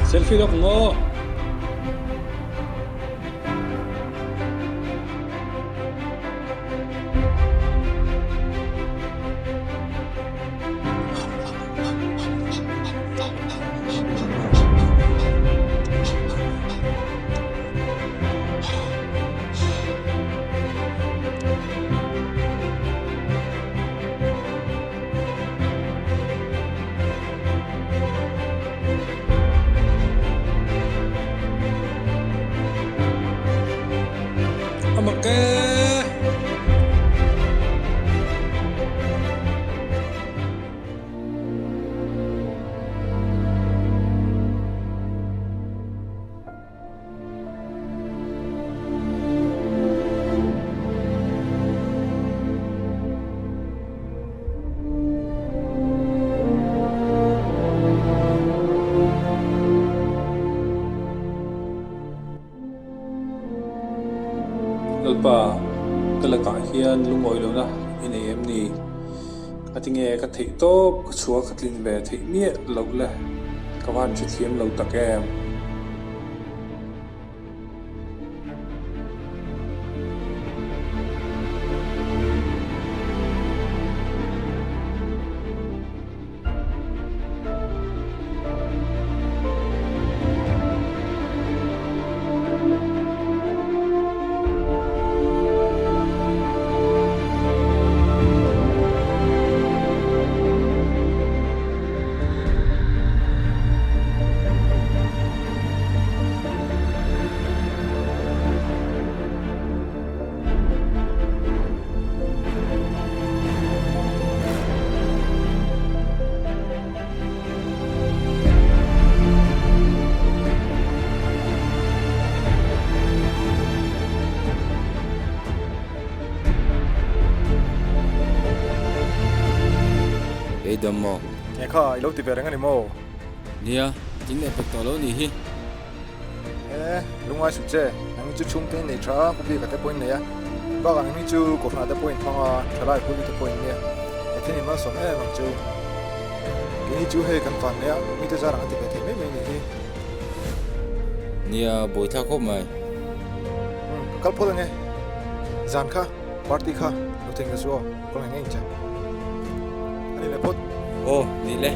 Selfie lawk ang aw. A mak e! Lalpa, ka lakah hian lungawi lohna i nei em ni? A ti nge ka theih tawp ka chhuah ka tlin ve theih miah loh le, ka van hrethiam lo tak em? Ei dam maw? Nge kha i lo ti ve reng a ni maw? Nia, tin leh pek tawh lo nih hi. E, lungai suh che, nangni chu chhungte in nei tha a, pu bika te pawh in nei a, bakah nangni chu kohhranah te pawh in hmang a, thalai puli te pawh in nia, Pathian in malsawm em ang chu. Keini chu hei kan van leh a, mite zar ang a ti ve thei mai mai nih hi. Nia, buaithlak khawp mai. Umm, ka kal phawt ange. Zan kha, party kha, lo theng ta chu aw, kawng eng eng che. A ni leh phawt. Aw, nih le.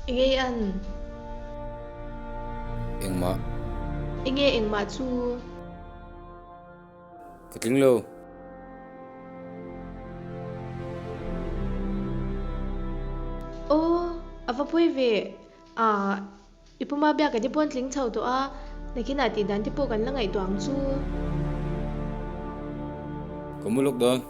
Enge i an? Engmah. Enge engmah chu? Ka tling lo. Aw, a va pawi ve. Ahh, i puma biak ka ti pawn tling chho tawh a, nakinah tih dan te pawh kan la ngaihtuah ang chu. Ka mu lawk dawn.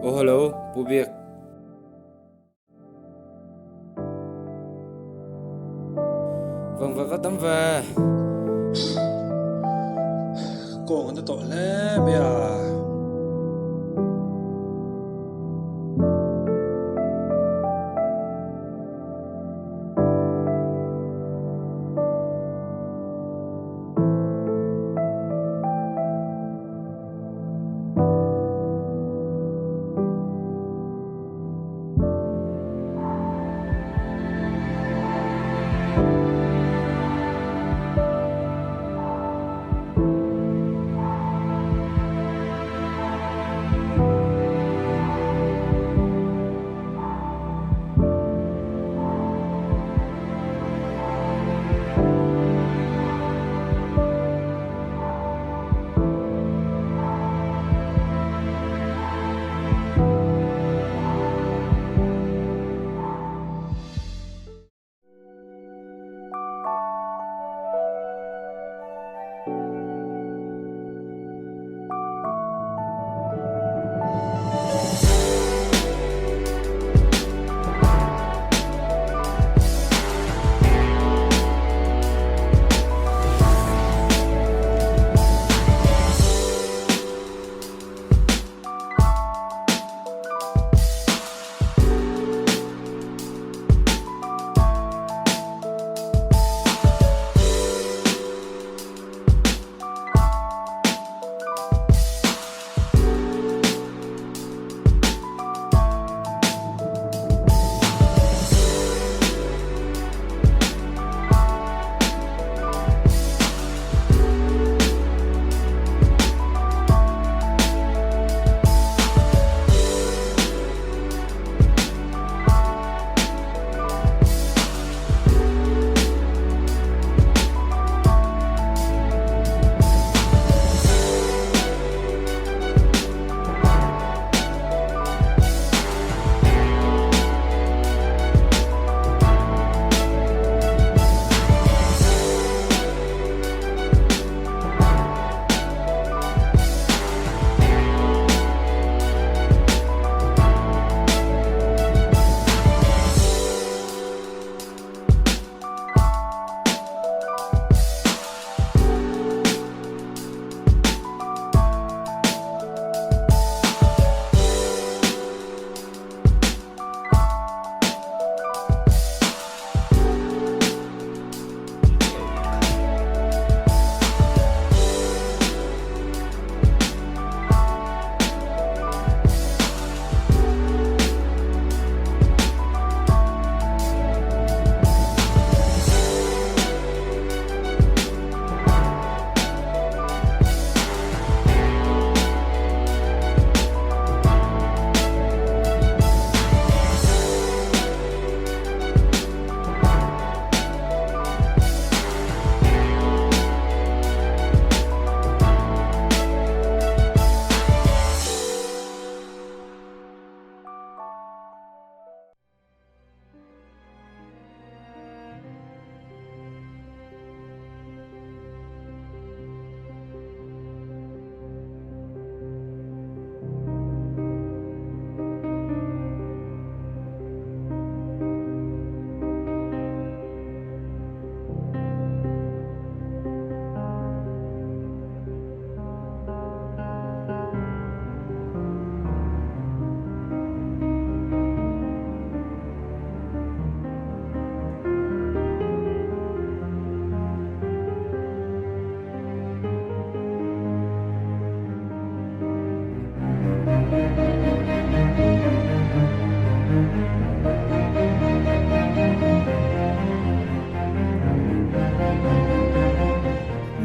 Aw hello Pu Biak. Vâng va va tam ve. Kawng a na tawh hle mai a.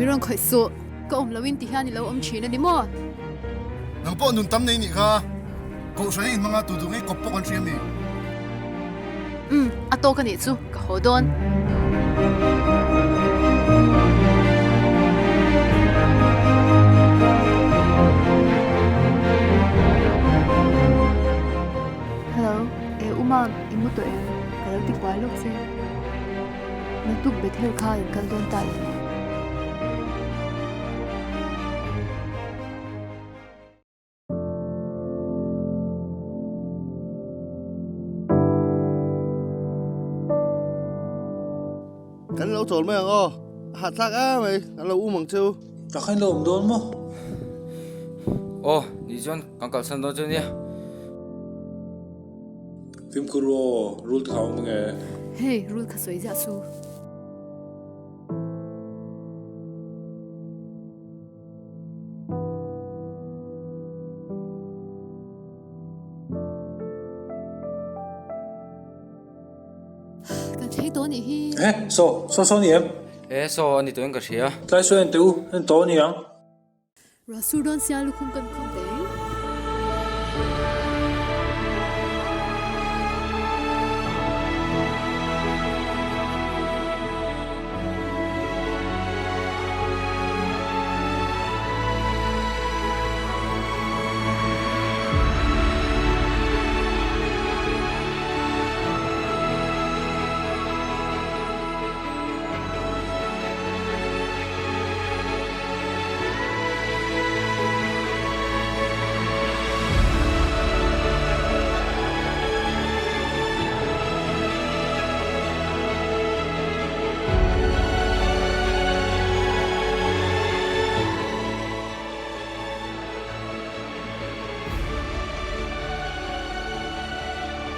Mi rawn khawih suh, ka awm loin ti hian i lo awm thin a ni maw? Nang pawh nun tam nei nih kha, Kohhran in hmanga tu duh ngei kawp pawh kan hria mi? Umm, a tawk a nih chu, ka haw dawn. Hello, e Umang, i mu tawh em? Ka lo ti buai lawk che. Naktuk Bethel kha in kal dawn ta em? Kan lo chawl mai ang aw, a hahthlak em mai, kan lo um ang cheu. Ka khain lo awm dawn maw? Aw, nih chuan kan kalsan dawn chu nia. Fimkhur aw, rul te kha awm ange. Hei, rul kha sawi ziah su. Kan thleng tawh anih hi. Eh, saw, saw saw ni em? Eh, saw a ni tawh in ka hria. Tlai saw en teh u, en tawh a ni ang. Ruah sur dawn sia lukhum kan khum teh eng.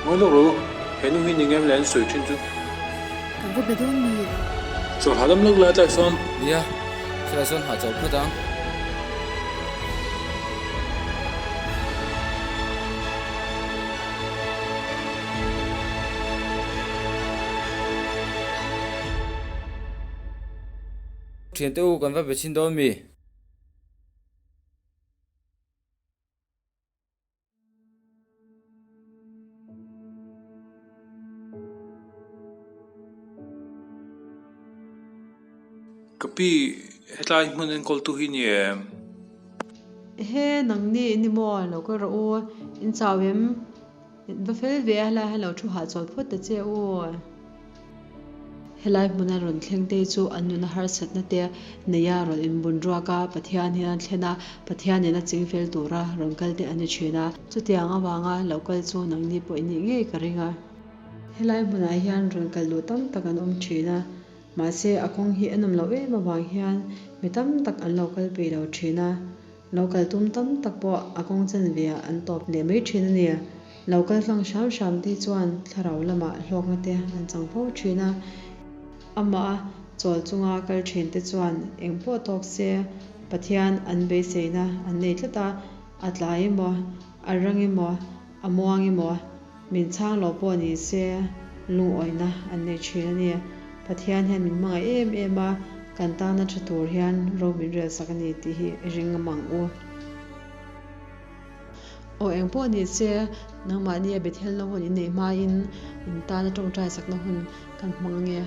Ngawi lawk rawh u, he nu hi ni ngem le an sawi thin chu. Kan va be dawn mi? Chaw hahdam lawk lai tlai sawn. Nia, helai sawn hah chauh phawt ang. Thiante u kan va be chhin dawn mi? Ka pi, hetlai hmun enkawltu hi ni em? Ehe, nangni in ni maw? Lo kal rawh u, in chau em? Va fel ve a, helai hian lo thu hahchawl phawt ta che u. Helai hmuna rawn thleng te chu an nuna harsatna te neia rawn inbun ruak a, Pathian hian a thlen a, Pathianin a ching fel tura rawn kal te a ni thin a. Chutiang avanga lo kal chu nangni pawh i nih ngei ka ring a. Helai hmunah hian rawn kal duh tam tak an awm thin a, mahse a kawng hi a nawm loh em avang hian mi tam tak an lo kal peih lo thin a. Lo kal tum tam tak pawh a kawng chen ve ah an tawp leh mai thin a ni. Lo kal tlang hram hram te chuan thlarau lamah hlawkna te an chang fo thin a. Amah a chawl chunga kal thin te chuan eng pawh tawk se Pathian an beiseina an nei tlat a, a tlai emaw, a rang emaw, a muang emaw, Min chhang lo pawh ni se lungawihna an nei thin a ni. Pathian hian min hmangaih em em a, kan tana tha tur hian ro min rel sak a ni tih hi i ring ngam ang u. Aw eng pawh ni se, nangmahni a Bethel na hun in neih hmain in tana tawngtai sakna hun kan hmang ange.